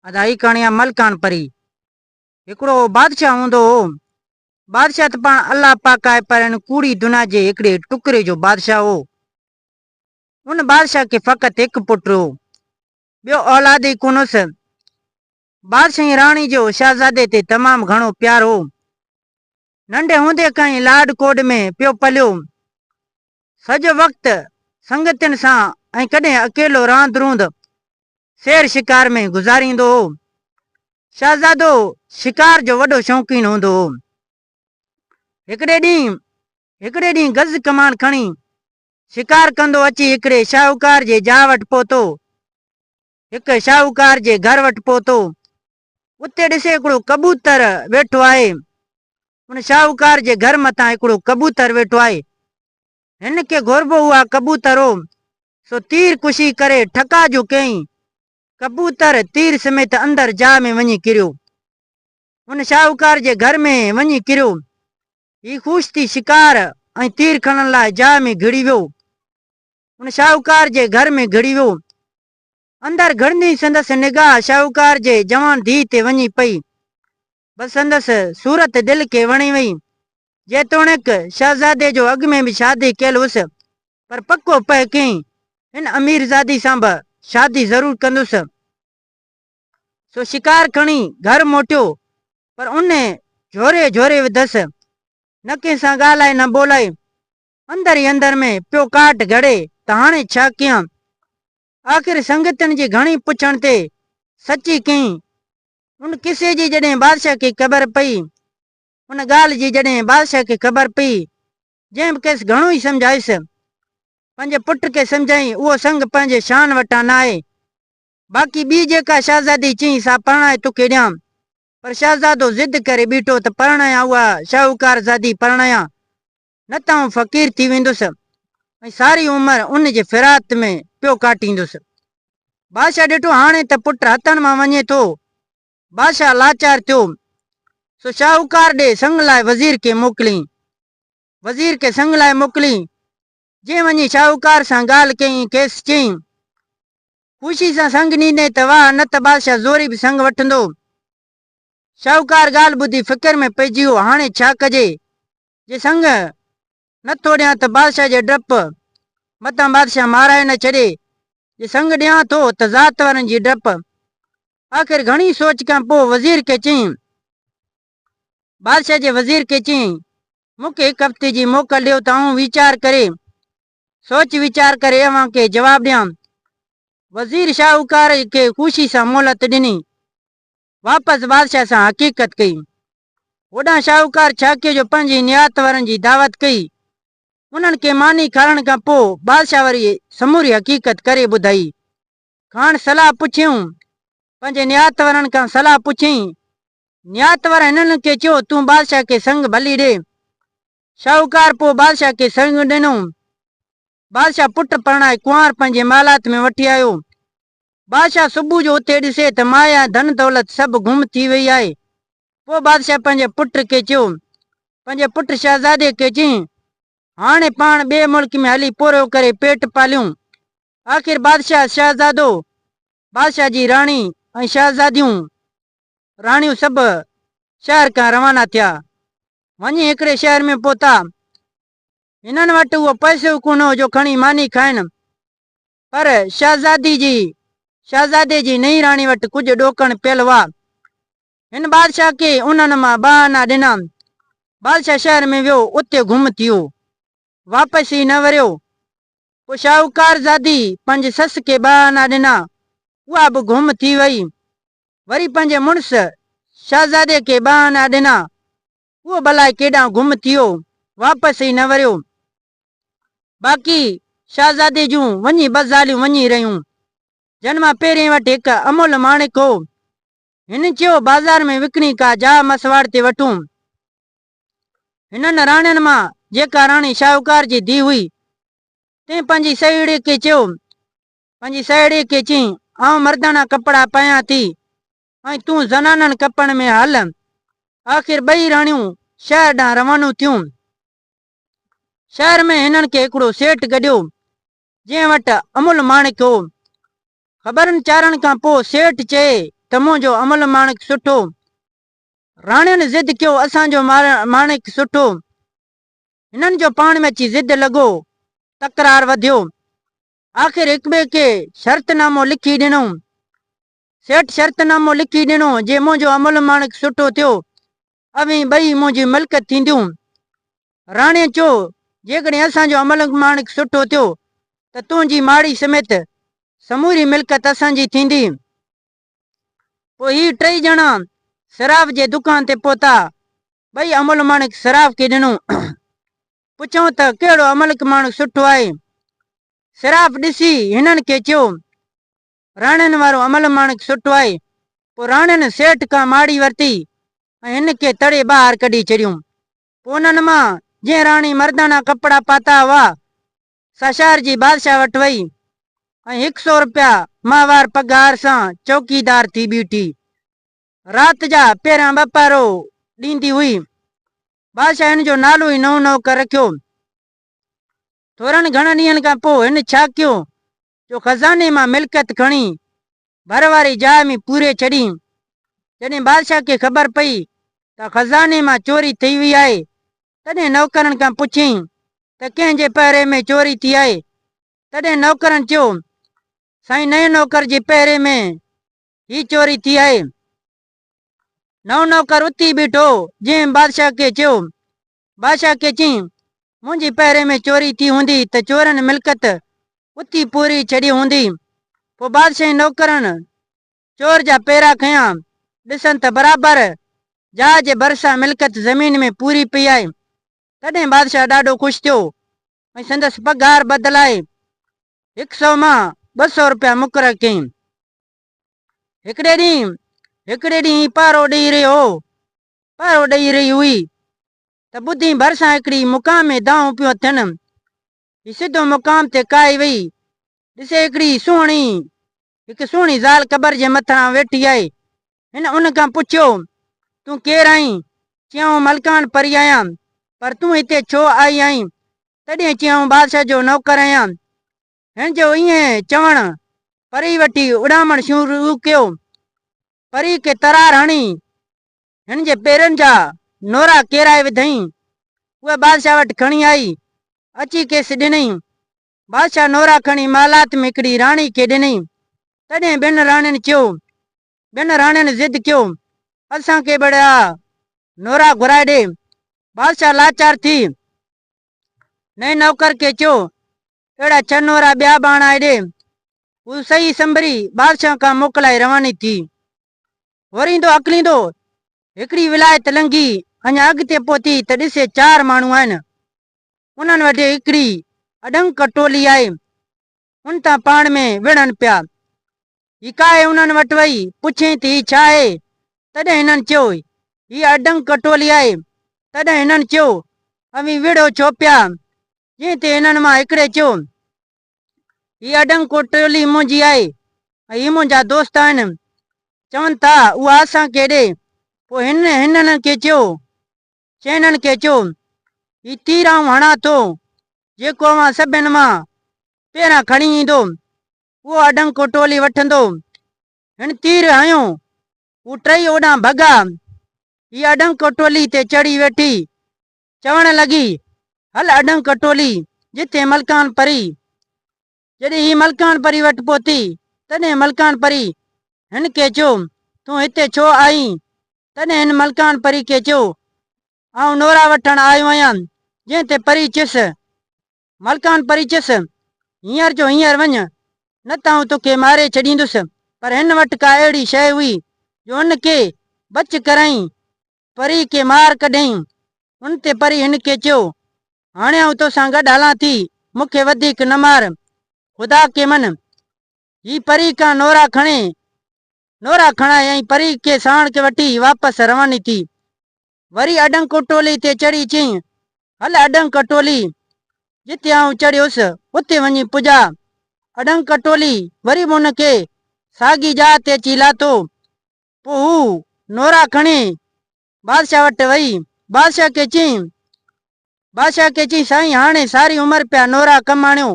ادا هي ڪهاڻي آ ملڪان پري. هڪڙو بادشاهه هوندو هو. بادشاهه ته پاڻ الله پاڪ آهي پر هن ڪوڙي دنيا جي هڪڙي ٽڪري جو بادشاهه هو. ان بادشاهه کي فقط هڪ پٽ هو. ٻيو اولاد ئي ڪونه هوس. بادشاهه ۽ راڻي جو شهزادي تي تمام گهڻو پيار هو. ننڍي هوندي کان ئي لاڏ ڪوڏ ۾ پيو پليو. سڄو وقت سنگتين سان ۽ ڪڏهن اڪيلو راند روند سير شڪار ۾ گذاريندو هو. شهزادو شڪار جو وڏو شوقين هوندو هو. هڪڙي ڏينهن هڪڙي ڏينهن گز ڪمان کڻي شڪار ڪندو اچي هڪڙي شاهوڪار جي جاء وٽ پهتو. هڪ شاهوڪار جي گهر وٽ پهتو. اتي ڏسي هڪڙو ڪبوتر ويٺو آهي. ان شاهوڪار جي گهر مٿان هڪڙو ڪبوتر ويٺو آهي. هن کي گهربو اها ڪبوتر هو، سو تير ڪشي ڪري ٺڪاء جو ڪيائين. ڪبوتر تير سميت اندر جاء ۾ وڃي ڪريو. ان شاهوڪار جي گهر ۾ وڃي ڪريو. هي خوش ٿي شڪار ۽ تير کڻڻ لاء جاء ۾ گهڙي ويو. ان شاهوڪار جي گهر ۾ گهڙي ويو. اندر گهڙندي ئي سندس نگاهه شاهوڪار جي جوان ڌيء تي وڃي پئي. بس سندس صورت دل کي وڻي وئي. جيتوڻيڪ شهزادي جو اڳ ۾ به شادي ڪيل هيس، پر پڪو پهه ڪيائين، هن اميرزادي سان به شادي ضرور ڪندس. سو شڪار کڻي گهر موٽيو، پر ان جهوري جهوري وڌس. نه ڪنهن سان ڳالهائي نه ٻولائي. اندر ئي اندر ۾ پيو ڪاٽ گهڙي ته هاڻي ڇا ڪيان؟ آخر سنگتين جي گهڻي پڇڻ تي سچي ڪيائين. ان قصي جي جڏهن بادشاهه کي خبر پئي، ان ڳالهه جي جڏهن بادشاهه کي خبر پئي، جنهن به کيس گهڻو ئي سمجهايس، پنهنجي پٽ کي سمجهائين، اهو سنگ پنهنجي شان وٽان نه آهي. باقي ٻي جيڪا شهزادي چئين سا پرڻائي توکي ڏيان. پر شهزادو ضد ڪري بيٺو ته پرڻايان اها شاهوڪار زادي پرڻايان، نه ته آئون فقير ٿي ويندس ۽ ساري عمر ان جي فراق ۾ پيو ڪاٽيندس. بادشاهه ڏٺو هاڻي ته پٽ هٿن مان وڃي ٿو. بادشاهه لاچار ٿيو، سو شاهوڪار ڏي سڱ لاء وزير کي موڪليائين. وزير کي سڱ لاء موڪليائين، جنهن وڃي شاهوڪار سان ڳالهه ڪئي ۽ کيس چيائين، خوشي سان سڱ ڏيندين ته واهه، نه ته بادشاهه زوري به سڱ وٺندو. شاهوڪار ڳالهه ٻڌي فڪر ۾ پئجي ويو، هاڻي ڇا ڪجي؟ جي سڱ نه ٿو ڏيان ته بادشاهه جي ڊپ، متان بادشاهه مارائي نه ڇڏي، جي سڱ ڏيان ٿو ته ذات وارن جي ڊپ. آخر گهڻي سوچ کان پوء وزير کي چيائين، بادشاهه جي وزير کي چيائين، مون کي هڪ هفتي جي موڪل ڏيو ته آئون ويچار ڪري، سوچ ويچار ڪري اوهان کي جواب ڏيان. وزير شاهوڪار کي خوشي سان مهلت ڏني. واپس بادشاهه سان حقيقت ڪئي. هوڏانهن شاهوڪار ڇاڪيء جو پنهنجي نيات وارن جي دعوت ڪئي. انهن کي ماني کارائڻ کان پوء بادشاهه وري سموري حقيقت ڪري ٻڌائي. کانئن صلاح پڇيائون. پنهنجي نيات وارن کان صلاح پڇيائين. نيات وارن هنن کي چيو، تون بادشاهه کي سڱ ڀلي ڏي. شاهوڪار پوء بادشاهه کي سڱ ڏنو. بادشاهه پٽ پرڻائي ڪنوار پنهنجي محلات ۾ وٺي آيو. بادشاهه صبح جو اٿي ڏسي ته مايا ۽ ڌن دولت سڀ گم ٿي وئي آهي. پوء بادشاهه پنهنجي پٽ کي چيو، پنهنجي پٽ شهزادي کي چيائين، هاڻي پاڻ ٻئي ملڪ ۾ هلي پورهيو ڪري پيٽ پاليون. آخر بادشاهه، شهزادو، بادشاهه جي راڻي ۽ شهزاديون، راڻيون سڀ شهر کان روانا ٿيا. وڃي هڪڙي شهر ۾ پهتا. هنن وٽ اهو پئسو ئي ڪونه هو جو کڻي ماني کائن. پر شهزادي جي شهزادي جي نئين راڻي وٽ ڪجهه ڏوڪڻ پيل هئا. هن بادشاهه کي انهن مان ٻه آنا ڏنا. بادشاهه شهر ۾ ويو، اتي گم ٿي ويو. واپس ئي نه وريو. پوء شاهوڪار زادي پنهنجي سس کي ٻه آنا ڏنا، اها به گم ٿي وئي. وري پنهنجي مڙس شهزادي کي ٻه آنا ڏنا، اهو ڀلائي ڪيڏانهن گم ٿي ويو، واپس ئي نه وريو. باقي شهزادي جون وڃي ٻه زاليون وڃي رهيون، جن مان پهرين وٽ هڪ املهه ماڻڪ هو. هن چيو، بازار ۾ وڪڻي ڪا جاء مسواڙ تي وٺون. هنن راڻين مان جيڪا راڻي شاهوڪار جي ڌيء هئي، تنهن پنهنجي سهيڙي کي چيو، پنهنجي سهيڙي کي چيائين، آئون مرداڻا ڪپڙا پايان ٿي ۽ تون زنانن ڪپڙن ۾ هل. آخر ٻئي راڻيون شهر ڏانهن روانيون ٿيون. شهر ۾ هنن کي هڪڙو سيٺ گڏيو، جنهن وٽ املهه ماڻڪ هو. خبرن چارن کان پوء سيٺ چئي، ته منهنجو املهه ماڻڪ سٺو. راڻين ضد ڪيو اسان جو ماڻڪ سٺو. هنن جو پاڻ ۾ اچي ضد لڳو، تڪرار وڌيو. آخر هڪٻئي کي شرط نامو لکي ڏنائون. سيٺ شرط نامو لکي ڏنو، جي منهنجو املهه ماڻڪ سٺو ٿيو، اوهين ٻئي منهنجي ملڪيت ٿينديون. راڻيء چيو، جيڪڏهن اسان جو املهه ماڻڪ سٺو ٿيو ته تنهنجي ماڙي سميت سموري ملڪيت اسان جي ٿيندي. پوء هي ٽئي ڄڻا صراف جي دڪان تي پهتا. ٻئي املهه ماڻڪ صراف کي ڏنو. پڇيائون ته ڪهڙو املهه ماڻڪ سٺو آهي؟ صراف ڏسي هنن کي چيو، راڻين وارو املهه ماڻڪ سٺو آهي. پوء راڻين سيٺ کان ماڙي ورتي ۽ هن کي تڙي ٻاهر ڪڍي ڇڏيون. پوء انهن مان جنهن راڻي مردانا ڪپڙا پاتا هئا، سا شهر جي بادشاهه وٽ وئي ۽ هڪ سئو رپيا ماهوار پگهار سان چوڪيدار ٿي بيٺي. رات جا پهريان ٻه پهرو ڏيندي هئي. بادشاهه هن جو نالو ئي نئون نوڪر رکيو. ٿورن گهڻن ڏينهن کان پوء هن ڇا ڪيو جو خزاني مان ملڪيت کڻي ڀر واري جاء ۾ پوري ڇڏي. جڏهن بادشاهه کي خبر پئي ته خزاني مان چوري ٿي وئي آهي، تڏهن نوڪرن کان پڇيائين ته ڪنهن جي پهري ۾ چوري ٿي آهي؟ تڏهن نوڪرن چيو، سائين نئين نوڪر جي پهري ۾ هي چوري ٿي آهي. نئون نوڪر اٿي بيٺو، جنهن بادشاهه کي چيو، بادشاهه کي چيائين، منهنجي پهري ۾ چوري ٿي هوندي ته چورن ملڪيت اٿي پوري ڇڏي هوندي. پوء بادشاهي نوڪرن چور جا پيرا کنيا، ڏسن ته برابر جاء جي ڀرسان ملڪيت زمين ۾ پوري پئي آهي. تڏهن بادشاهه ڏاڍو خوش ٿيو ۽ سندس پگهار بدلائي هڪ سئو مان 200 رپيا مقرر ڪيائين. هڪڙي ڏينهن هڪڙي ڏينهن هي پهرو ڏيئي رهيو هو، پهرو ڏيئي رهي هئي ته ٻڌين ڀرسان هڪڙي مقام ۾ دانهون پيون ٿين. هي سڌو مقام تي ڪاهي وئي. ڏسي هڪڙي سهڻي هڪ سهڻي زال قبر جي مٿان ويٺي آهي. هن ان کان پڇيو، تون ڪير آهين؟ چيائون، ملڪان پري آهيان. پر تون هتي ڇو آئي آهين؟ تڏهن چيائون، بادشاهه جو نوڪر آهيان. هن جو ائين چوڻ پري وٺي اڏامڻ شروع ڪيو. پري کي ترار هڻي هن جي پيرن جا نورا ڪيرائي وڌائين. اهي بادشاهه وٽ کڻي آئي. اچي کيس ڏنائين. بادشاهه نورا کڻي محلات ۾ هڪڙي راڻي کي ڏنائين. تڏهن ٻين راڻين چيو، ٻين راڻين ضد ڪيو، اسان کي به اهڙا نورا گهرائي ڏي. بادشاهه لاچار ٿي نئين نوڪر کي چيو، اهڙا ڇهه نورا ٻيا به آڻائي ڏي. هو سهي سنڀري بادشاهه کان موڪلائي رواني ٿي. هوريندو هڪليندو هڪڙي ولايت لنگهي اڃا اڳتي پهتي ته ڏسي چار ماڻهو آهن. انهن وٽ هڪڙي اڏنڪ ٽولي آهي. ان تان پاڻ ۾ وڙهن پيا. هي ڪاهي انهن وٽ وئي، پڇيائين ته هي ڇا آهي؟ تڏهن هنن چيو، هيء اڏنڪ ٽولي آهي. تڏهن هنن چيو، اوهين وڙهو ڇو پيا؟ جنهن تي هنن مان هڪڙي چيو، هيء اڏنڪ ٽولي منهنجي آهي ۽ هي منهنجا دوست آهن. چون ٿا، اها اسان کي ڏي. پوء هن هنن کي چيو، چئنن کي چيو، هي تير آئون هڻان ٿو، جيڪو اوهان سڀن مان پهريان کڻي ايندو، اهو اڏنڪ ٽولي وٺندو. هن تير هنيو، هو ٽئي اوڏانهن ڀڳا. هيء اڏنڪ ٽولي تي چڙهي ويٺي، چوڻ لڳي، هل اڏنڪ ٽولي، جتي ملڪان پري. جڏهن هيء ملڪان پري وٽ پهتي، تڏهن ملڪان پري هن کي چيو، تون هتي ڇو آئين؟ تڏهن هن ملڪان پري کي چيو، آئون نورا وٺڻ آيو آهيان. جنهن تي پري چيس، ملڪان پري چيس، هينئر جو هينئر وڃ، نه ته آئون توکي ماري ڇڏيندس. پر هن وٽ ڪا اهڙي شيء هئي، جو هن کي بچ ڪرائين. پري کي مار ڪڍيائين. ان تي پري هن کي چيو، هاڻي آئون توسان گڏ هلان ٿي، مون کي وڌيڪ نه مار، خدا کي مڃ. هي پري کان نورا کڻي، نورا کڻائي ۽ پري کي ساڻ وٺي واپس رواني ٿي. وري اڏنڪ ٽولي تي چڙهي چيائين، هل اڏنڪ ٽولي، جتي آئون چڙهيس، اتي وڃي پڄاء. اڏنڪ ٽولي وري به ان کي ساڳي جاء تي اچي لاٿو. پوء هو نورا کڻي بادشاهه وٽ وئي. بادشاهه کي چيائين، بادشاهه کي چيائين، سائين هاڻي ساري عمر پيا نورا ڪم آڻيو،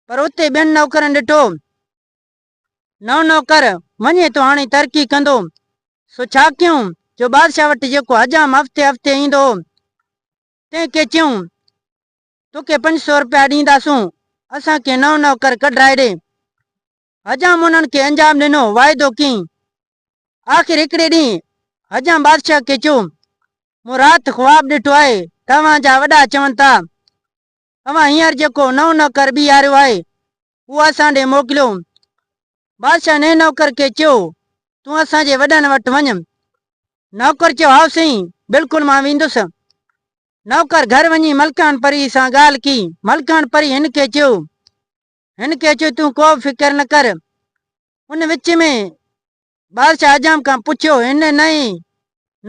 پر اتي ٻين نوڪرن ڏٺو. نئون نوڪر وڃي ٿو هاڻي ترقي ڪندو. سو ڇا ڪيون جو بادشاهه وٽ جيڪو حجام هفتي هفتي ايندو هو، تنهن کي چيائون، توکي 500 رپيا ڏينداسون، اسان کي نئون نوڪر ڪڍرائي ڏي. حجام انهن کي انجام ڏنو، واعدو ڪيائين. آخر هڪڙي ڏينهن حجام بادشاهه کي چيو، مون رات خواب ڏٺو آهي ته اوهان جا وڏا چون ٿا، اوهان هينئر جيڪو نئون نوڪر بيهاريو آهي، اهو اسان ڏي موڪليو. بادشاهه نئين نوڪر کي چيو، تون اسان جي وڏن وٽ وڃ. نوڪر چيو، هائو سائين، بلڪل مان ويندس. نوڪر گهر وڃي ملڪان پريء سان ڳالهه ڪئي. ملڪان پري هن کي چيو، هن کي چيو، تون ڪو به فڪر نه ڪر. ان وچ ۾ بادشاهه حجام کان پڇيو، هن نئين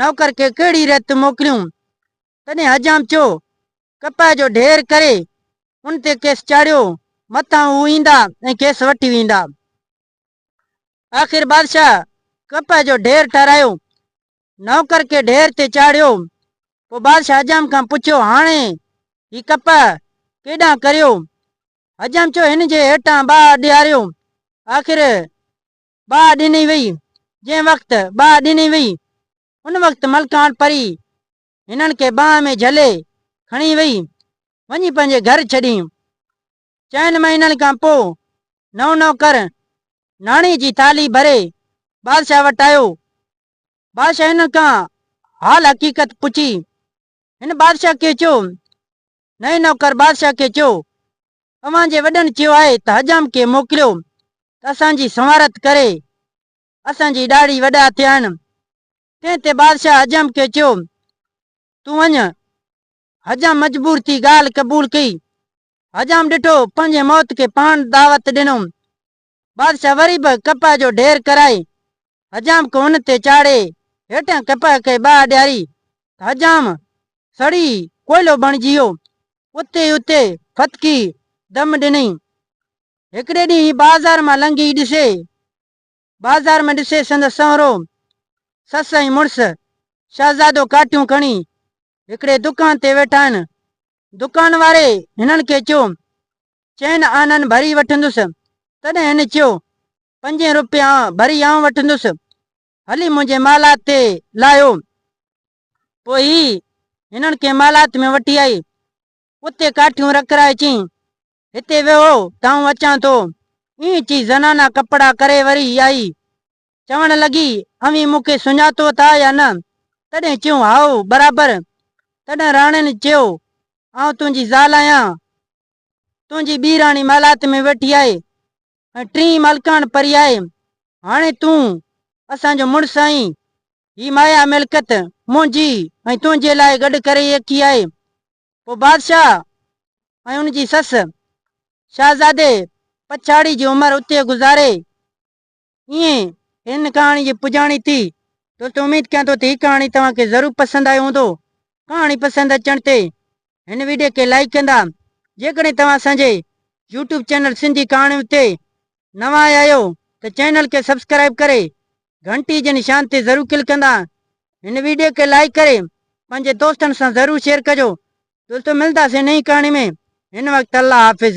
نوڪر کي ڪهڙي ريت موڪليون؟ تڏهن حجام چيو، ڪپهه جو ڍير ڪري ان تي کيس چاڙهيو، مٿان هو ايندا ۽ کيس وٺي ويندا. آخر بادشاهه ڪپهه جو ڍير ٺهرايو، نوڪر کي ڍير تي چاڙهيو. پوء بادشاهه حجام کان پڇيو، هاڻي هي ڪپهه ڪيڏانهن ڪريو؟ حجام چيو، هن جي هيٺان باهه ڏياريو. آخر باهه ڏني وئي. جنهن وقت باهه ڏني وئي، ان وقت ملڪاڻ پري هنن کي ٻانهن ۾ جهلي کڻي وئي، وڃي پنهنجي گهر ڇڏيائين. چئن مهينن کان پوء نئون نوڪر ناڻي جي ٿالهي ڀري بادشاهه وٽ آيو. بادشاهه هن کان حال حقيقت پڇي. هن بادشاهه کي چيو، نئين نوڪر بادشاهه کي چيو، اوهان جي وڏن چيو آهي ته حجام کي موڪليو ته اسان جي سنوارت ڪري، اسان جي ڏاڙهي وڏا ٿيا آهن. تنهن تي بادشاهه حجام کي چيو، تون وڃ. حجام مجبور ٿي ڳالهه قبول ڪئي. حجام ڏٺو پنهنجي موت کي پاڻ دعوت ڏنو. بادشاهه وري به ڪپهه جو ڍير ڪرائي حجام کي ان تي چاڙهي هيٺان ڪپهه کي باهه ڏياري ته حجام سڙي ڪوئلو بڻجي ويو. اتي ئي اتي ڦٿڪي دم ڏنائين. هڪڙي ڏينهن هي بازار مان لنگهي ڏسي بازار ۾ ڏسي سندس سهرو، سس ۽ مڙس شهزادو ڪاٺيون کڻي هڪڙي دڪان تي ويٺا آهن. دڪان واري هنن کي چيو، چئن آنن ڀري وٺندس. تڏهن هن چيو، پنجين روپين ڀري آئون وٺندس. هلي منهنجي محلات تي لاهيو. پوء هي هنن کي محلات ۾ وٺي آئي. اتي ڪاٺيون رکرائي چيائين، هتي ويهو ته آئون اچان ٿو. ائين چئي زنانا ڪپڙا ڪري وري آئي. چوڻ لڳي، اوهين مون کي سڃاتو ٿا يا نه؟ تڏهن چيائون، هائو، برابر. تڏهن راڻين چيو، آئون تنهنجي زال آهيان. تنهنجي ٻي راڻي محلات ۾ ويٺي آهي ۽ ٽين ملڪاڻ پري آهي. هاڻي تون اسان جو مڙس آهين. هي مايا ملڪيت منهنجي ۽ تنهنجي لاء گڏ ڪري رکي آهي. پوء بادشاهه ۽ ان جي سس شاهزادي پڇاڙي جي عمر اتي گذاري. ائين هن ڪهاڻي جي پڄاڻي ٿي. دوستو اميد ڪيان ٿو ته هي ڪهاڻي توهان کي ضرور پسند آيو هوندو. ڪهاڻي پسند اچڻ تي هن ويڊيو کي لائيڪ ڪندا. جيڪڏهن توهان اسان جي يوٽيوب چينل سنڌي ڪهاڻيون تي نوان آيا آهيو ته چينل کي سبسڪرائيب ڪري گهنٽي جي نشان تي ضرور ڪلڪ ڪندا. هن ويڊيو کي لائيڪ ڪري پنهنجي دوستن سان ضرور شيئر ڪجو. دوستو ملنداسين نئين ڪهاڻي ۾ هن وقت الله حافظ.